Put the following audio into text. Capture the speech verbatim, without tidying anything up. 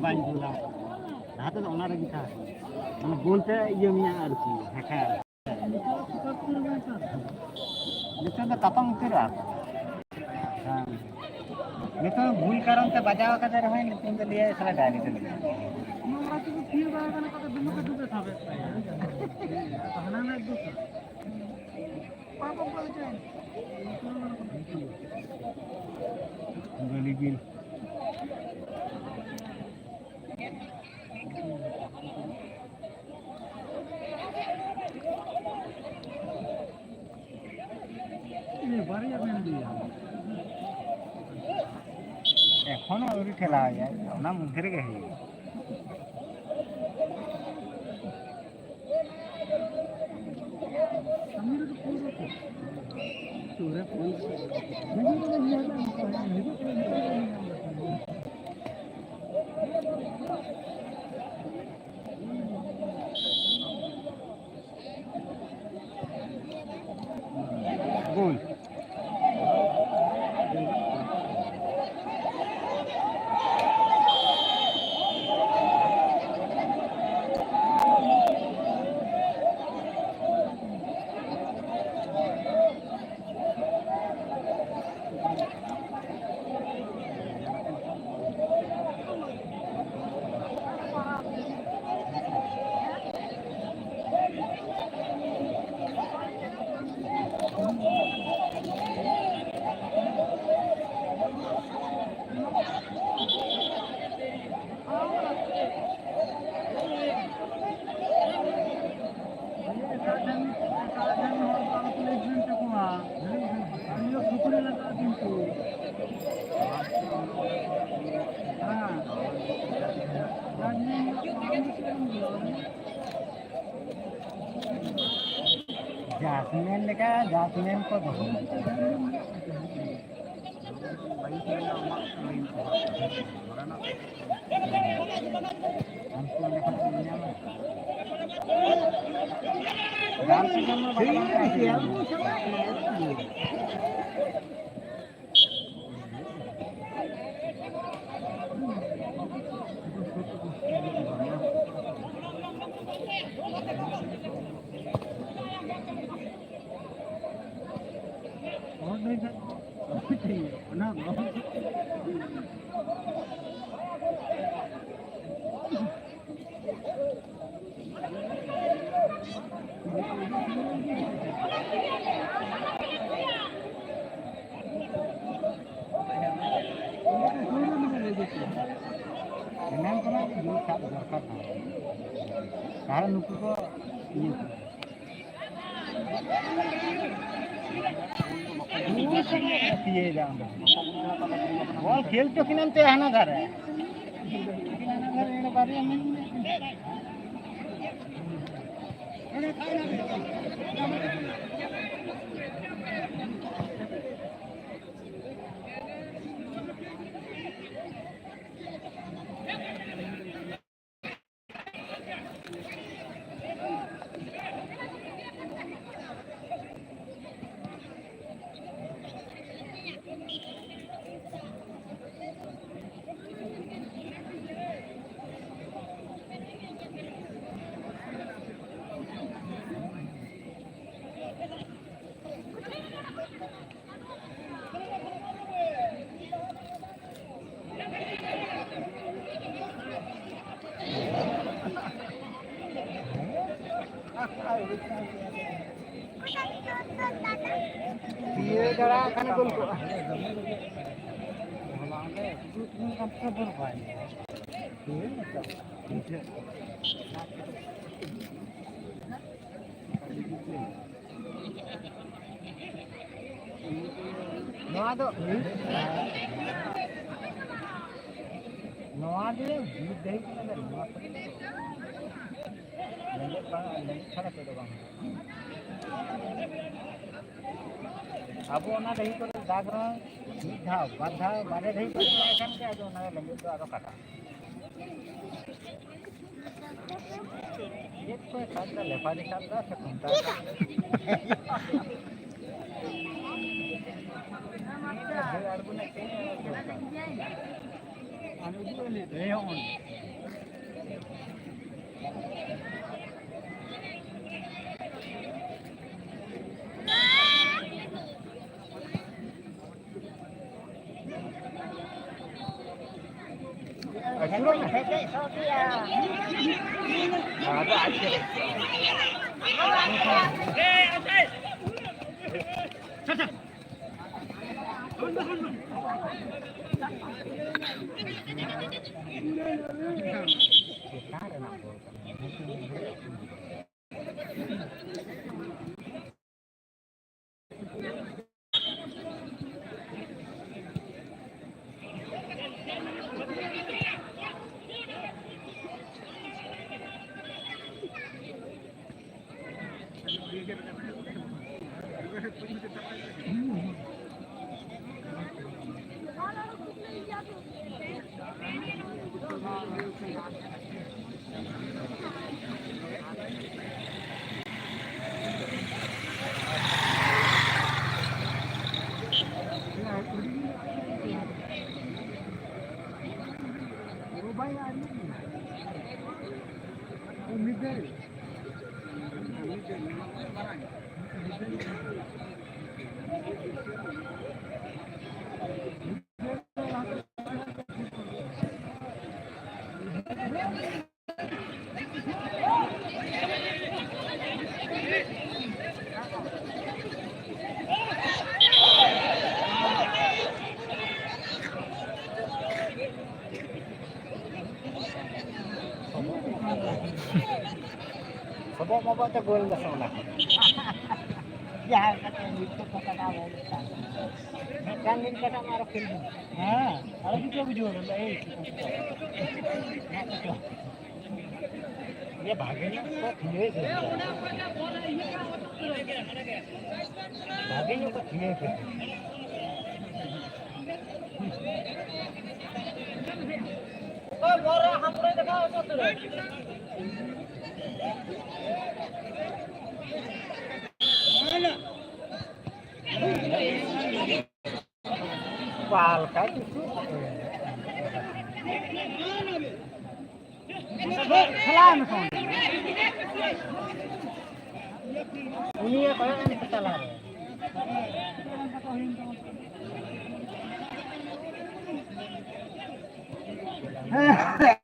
ᱵᱟᱹᱧ ᱵᱩᱞᱟ᱾ ᱞᱟᱦᱟ ᱛᱮᱫᱚ ᱚᱱᱟ ᱨᱮᱜᱮ ᱛᱟᱦᱮᱸ ᱠᱟᱱᱟ᱾ ᱢᱟᱱᱮ ᱵᱩᱞ ᱛᱮ ᱤᱭᱟᱹ ᱢᱮᱱᱟᱜᱼᱟ ᱟᱨᱠᱤ, ᱦᱮᱸ᱾ ᱱᱤᱛᱚᱜ ᱫᱚ ᱛᱟᱯᱟᱢ ᱩᱛᱟᱹᱨᱚᱜᱼᱟ᱾ ᱦᱮᱸ᱾ ᱱᱤᱛᱚᱜ ᱵᱷᱩᱞ ᱠᱟᱨᱚᱱ ᱛᱮ ᱵᱟᱡᱟᱣ ᱟᱠᱟᱫ ᱨᱮᱦᱚᱸ ᱱᱤᱛᱚᱜ ᱫᱚ ᱞᱟᱹᱭᱟᱭ ᱥᱟᱞᱟ ᱰᱟᱭᱨᱤ ᱛᱮ ᱢᱮᱱᱟᱜᱼᱟ᱾ ᱱᱚᱣᱟ ᱛᱮᱫᱚ ᱛᱷᱤᱨ ᱵᱟᱲᱟ ᱠᱟᱱᱟ, ᱠᱟᱛᱮ ᱫᱩᱢᱵᱩ ᱠᱚ ᱫᱩᱵᱮ ᱥᱟᱵᱮᱫ ᱛᱟᱭᱟ᱾ ᱦᱟᱱᱟ ᱨᱮᱱᱟᱜ ᱫᱩᱠ᱾ ᱵᱟᱹᱞᱤ ᱵᱤᱞ᱾ ᱵᱟᱨᱭᱟ ᱢᱮᱱ ᱫᱤᱭᱟ᱾ ᱮᱠᱷᱚᱱᱳ ᱟᱹᱣᱨᱤ ᱴᱷᱮᱞᱟᱣ ᱮᱭᱟᱭ, ᱚᱱᱟ ᱢᱚᱫᱽᱫᱷᱮ ᱨᱮᱜᱮ ᱦᱩᱭᱩᱜᱼᱟ᱾ ᱜᱳᱞ᱾ ᱮᱴᱟᱜ ᱴᱷᱮᱱ, ᱮᱴᱟᱜ ᱴᱷᱮᱱ ᱦᱚᱲ ᱫᱚ ᱟᱞᱚ ᱯᱮ ᱤᱫᱤ ᱦᱚᱪᱚ ᱠᱚᱣᱟ᱾ ᱟᱨ ᱤᱭᱟᱹ ᱥᱩᱠᱨᱤ ᱞᱟᱜᱟᱜᱼᱟ ᱠᱤᱱᱛᱩ᱾ ᱦᱮᱸ᱾ ᱡᱟᱦᱟᱸ ᱛᱤᱱᱟᱹᱜ ᱞᱮᱠᱟ, ᱡᱟᱦᱟᱸ ᱛᱤᱱᱟᱹᱜ ᱠᱚ ᱫᱚᱦᱚ᱾ ᱮᱱᱟᱝ ᱠᱷᱚᱱᱟᱜ ᱜᱮ ᱡᱳᱨ ᱥᱟᱵ ᱫᱚᱨᱠᱟᱨ ᱠᱟᱱᱟ᱾ ᱛᱟᱦᱞᱮ ᱱᱩᱠᱩ ᱠᱚ ᱤᱭᱟᱹ ᱠᱚᱣᱟ᱾ ᱤᱭᱟᱹᱭᱮᱫᱟ ᱚᱸᱰᱮ᱾ ᱵᱚᱞ ᱠᱷᱮᱞ ᱦᱚᱪᱚ ᱠᱤᱱᱟᱢ ᱛᱮ ᱦᱟᱱᱟ ᱫᱷᱟᱨᱮ᱾ ᱦᱟᱱᱟ ᱫᱷᱟᱨᱮ ᱵᱟᱨᱭᱟ ᱢᱮᱱᱟᱜᱼᱟ᱾ ᱤᱭᱟᱹ ᱫᱟᱲᱟ ᱠᱷᱟᱱ ᱜᱳᱞ ᱠᱚᱜᱼᱟ᱾ ᱱᱚᱣᱟ ᱫᱚ, ᱱᱚᱣᱟ ᱫᱚ ᱵᱤᱨ ᱰᱟᱹᱦᱤ ᱠᱟᱱᱟ, ᱱᱚᱣᱟ ᱠᱚᱨᱮ ᱫᱚ ᱞᱮᱸᱡᱮᱫ ᱵᱟᱝ, ᱞᱮᱸᱡᱮᱫ ᱪᱷᱟᱲᱟ ᱪᱮᱫ ᱦᱚᱸ ᱵᱟᱝ ᱦᱩᱭᱩᱜᱼᱟ᱾ ᱟᱵᱚ ᱚᱱᱟ ᱰᱟᱹᱦᱤ ᱠᱚᱨᱮ ᱫᱟᱜᱽ ᱨᱮᱦᱚᱸ ᱢᱤᱫ ᱫᱷᱟᱣ, ᱵᱟᱨ ᱫᱷᱟᱣ, ᱵᱟᱨᱭᱟ ᱰᱟᱹᱦᱤ ᱠᱚᱨᱮ ᱪᱟᱞᱟᱣ ᱞᱮᱠᱷᱟᱱ ᱜᱮ ᱟᱫᱚ ᱚᱱᱟ ᱞᱮᱸᱡᱮᱫ ᱫᱚ ᱟᱫᱚ ᱠᱟᱴᱟᱜᱼᱟ᱾ ᱪᱮᱫ ᱠᱚᱭ ᱥᱟᱵ ᱫᱟ? ᱞᱮᱯᱷᱟᱨᱤ ᱥᱟᱵ ᱫᱟ ᱥᱮ ᱠᱷᱩᱱᱴᱟᱹᱣ ᱥᱟᱵ ᱫᱟ? ᱟᱨ ᱩᱫᱩᱜ ᱟᱹᱧ ᱞᱟᱹᱭ ᱫᱟ, ᱦᱮᱸ, ᱦᱚᱸᱜᱼᱚᱭ᱾ ᱦᱮᱸᱫᱮ, ᱦᱮᱸᱫᱮ ᱥᱚ ᱜᱮᱭᱟ᱾ ᱥᱚᱵᱚᱜ ᱢᱚᱵᱚᱜ ᱛᱮ ᱜᱳᱞ ᱫᱟᱥᱮ ᱚᱱᱟ ᱠᱚ᱾ ᱡᱟᱦᱟᱸ ᱠᱟᱛᱮ ᱱᱤᱛᱚᱜ ᱠᱚ ᱠᱟᱴᱟᱣ ᱫᱟᱲᱮᱭᱟᱜ ᱠᱟᱱ᱾ ᱢᱤᱫᱴᱟᱝ ᱫᱤᱱ ᱠᱟᱴᱟᱜ ᱢᱟ ᱟᱨᱚ ᱠᱷᱮᱞ ᱦᱩᱭᱩᱜᱼᱟ᱾ ᱦᱮᱸ, ᱟᱨᱚ ᱡᱩᱫᱤ ᱵᱩᱡᱷᱟᱹᱣ ᱫᱟ, ᱮᱭ ᱪᱮᱫ ᱠᱚ ᱪᱤᱠᱟᱹᱭᱟ? ᱦᱮᱸ, ᱛᱚ᱾ ᱤᱭᱟᱹ ᱵᱷᱟᱜᱮ ᱧᱚᱜ ᱠᱚ ᱛᱷᱤᱭᱟᱹᱭ ᱯᱮ᱾ ᱵᱷᱟᱜᱮ ᱧᱚᱜ ᱠᱚ ᱛᱷᱤᱭᱟᱹᱭ ᱯᱮ᱾ ᱚᱠᱟ ᱞᱮᱠᱟ ᱠᱤᱪᱷᱩ ᱠᱷᱮᱞᱟ ᱢᱮ ᱥᱚᱸᱜᱮ᱾ ᱩᱱᱤᱭᱮ ᱠᱚᱭᱚᱜ ᱮᱱ ᱛᱟᱞᱟᱨᱮ᱾ ᱦᱮᱸ᱾